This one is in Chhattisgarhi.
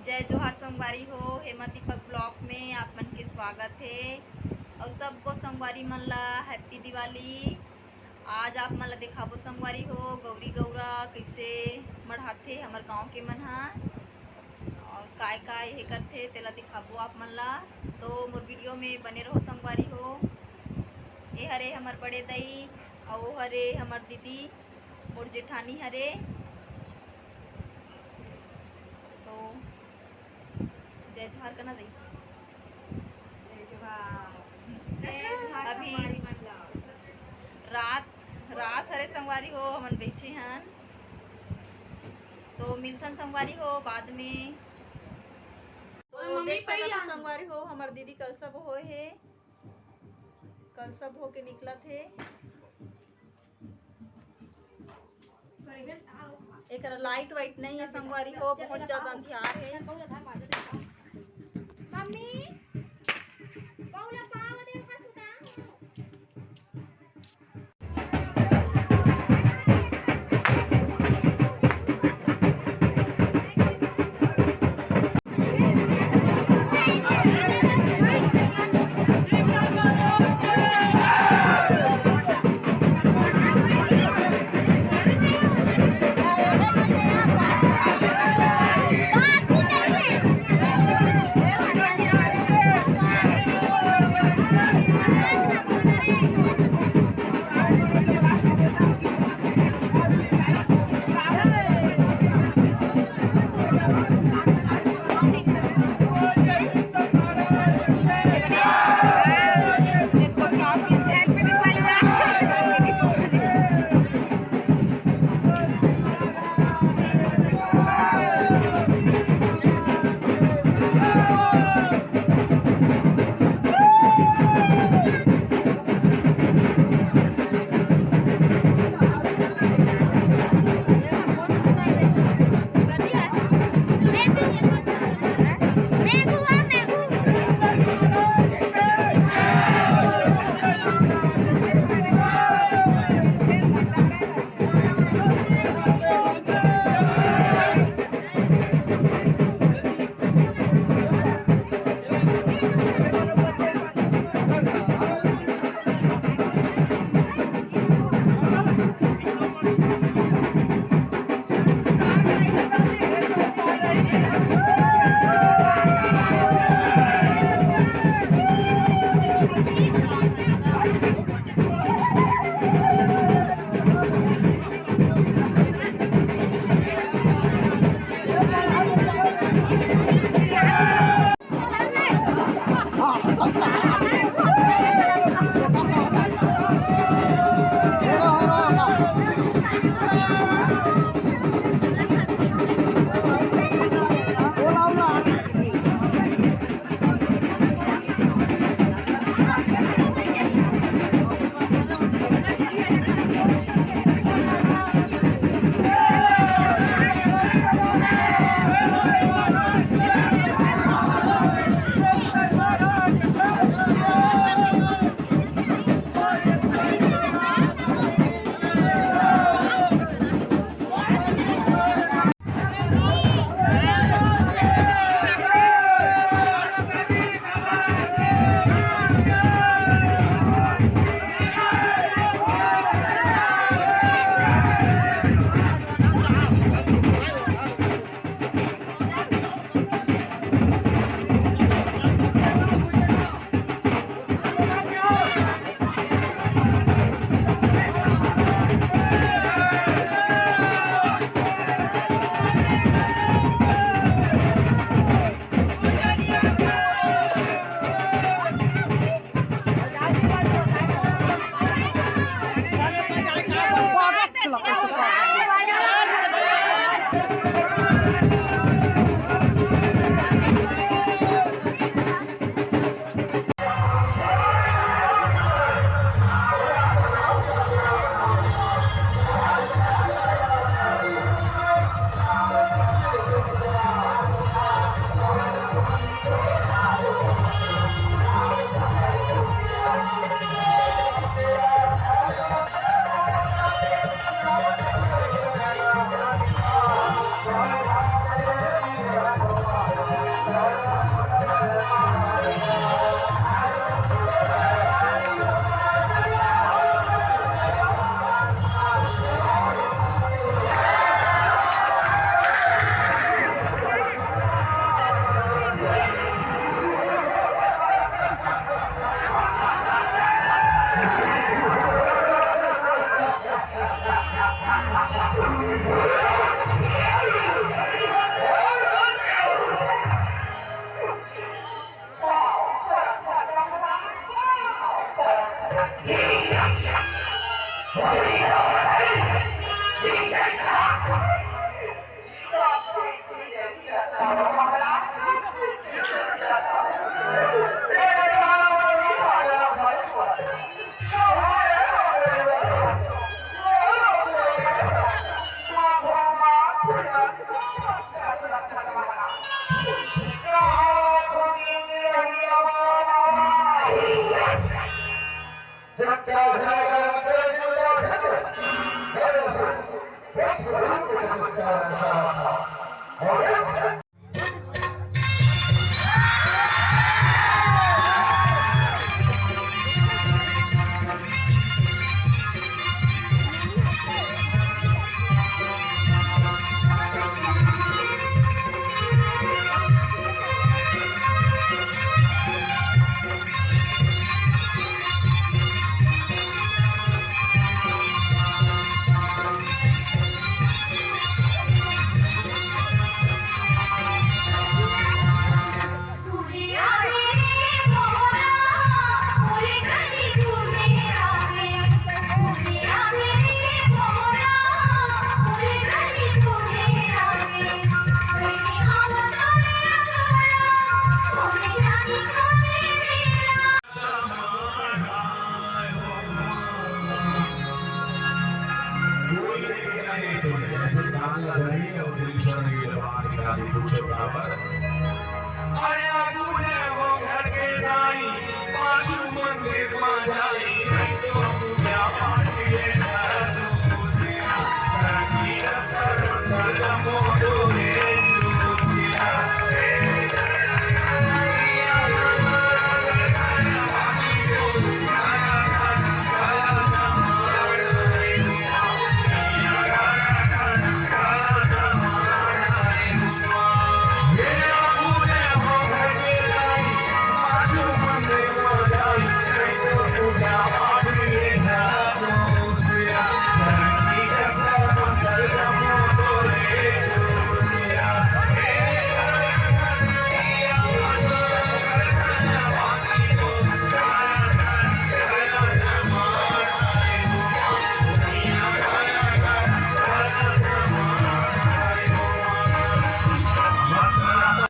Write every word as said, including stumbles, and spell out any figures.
जय जोहार संगवारी हो, हेमा दीपक ब्लॉग में आप मन के स्वागत हे। अउ सबको संगवारी मन ला हैप्पी दिवाली। आज आप मन ला दिखाबो संगवारी हो, गौरी गौरा कैसे मढ़ाथे हमर गांव के मन हा, और काय काय हे करथे तेला दिखाबो आप मन ला। तो मोर वीडियो में बने रहो संगवारी हो। ए हरे हमर बड़े दाई, अउ ओ हरे हमर दीदी, मोर जेठानी हरे। तो जय जोहार कना दाई। अभी रात, रात हरे संगवारी हो, हमन बैठे हन, तो मिलथन संगवारी हो बाद में। तो देख सकत हो संगवारी हो, हमर दीदी कलसा बोहे हे, कलसा बो के निकलत हे। एकरा लाइट वाइट नहीं है संगवारी हो, बहुत ज्यादा अंधियार है। मम्मी, कोई देख के नहीं सुने, ऐसे कान लग रही है और दिल सुन रही है, बात निकाली, पूछे बराबर। अरे आगू जय हो घर के दाई, पाछू मंदिर मा जा